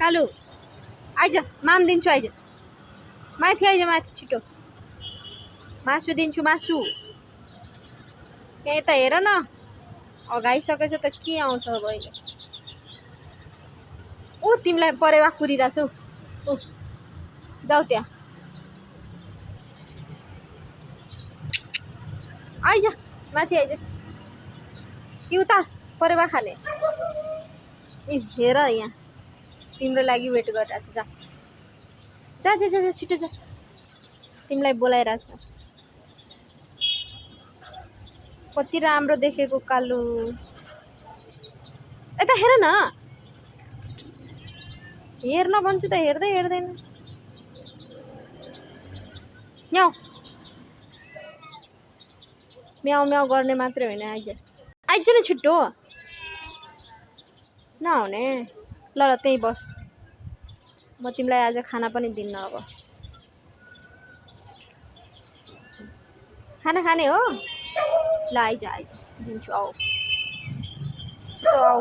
कालु आइज माम दिन्छु आइज माथि आइज माथि छिटो मासु दिन्छु मासु यही त हेर न अगाइसकेछ त के आउँछ अब अहिले ऊ तिमीलाई परेवा कुरिरहेछौ ऊ जाऊ त्यहाँ आइज माथि आइज कि उता परेवा खाने ए हेर यहाँ तिम्रो लागि वेट गरिरहेछ जा जा जा जा छिटो जा तिमीलाई बोलाइरहेछ कति राम्रो देखेको कालु यता हेर न हेर्न भन्छु त हेर्दै हेर्दैन म्याउ म्याउ म्याउ गर्ने मात्रै होइन आइज आइज न छिटो नहुने ल ल त्यहीँ बस म तिमीलाई आज खाना पनि दिन्न अब खाना खाने हो ल आइज आइज दिन्छु आऊ छिटो आऊ